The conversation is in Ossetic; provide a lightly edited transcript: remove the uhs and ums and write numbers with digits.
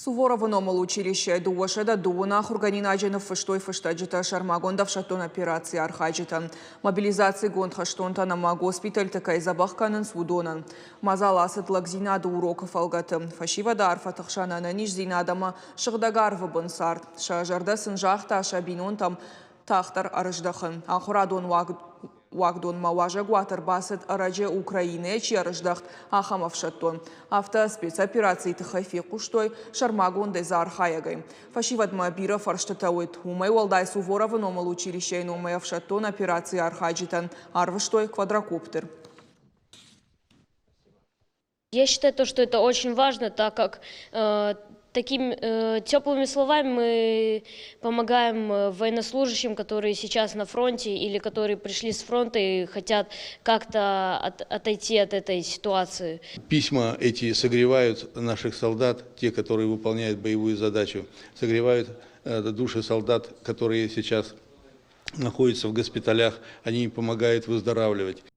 Суворовы номыл училищӕйы 230 ахуыргӕнинаджы ныффыстой фыстӕджытӕ сӕрмагонд ӕфсӕддон операцийы архайджытӕн, мобилизацигонд хӕстонтӕн ӕмӕ госпитӕлты кӕй дзӕбӕх кӕнынц, уыдонӕн. Мадзал ацыд лӕгдзинады урокы фӕлгӕты. Фӕсивӕды арфӕты хсӕн ӕнӕниздзинад ӕмӕ сыгъдӕг арвы бын цард. Сӕ зӕрдӕ сын загъта сӕ бинонтӕм тагъддӕр ӕрыздӕхын. Ахуырадон уагдонмӕ уазӕгуат ӕрбацыд ӕрӕджы Украинӕйӕ чи ӕрыздӕхт, ахӕм ӕфсӕддон. Афтӕ спецоперацийы тыххӕй фехъуыстой сӕрмагондӕй дзы архайӕгӕй. Фӕсивӕдмӕ бирӕ фӕрстытӕ уыд. Уымӕй уӕлдай Суворовы номыл училищӕйы номӕй ӕфсӕддон операцийы архайджытӕн арвыстой квадрокоптер. Я считаю, то, что это очень важно, так как такими теплыми словами мы помогаем военнослужащим, которые сейчас на фронте или которые пришли с фронта и хотят как-то отойти от этой ситуации. Письма эти согревают наших солдат, те, которые выполняют боевую задачу, согревают души солдат, которые сейчас находятся в госпиталях, они им помогают выздоравливать.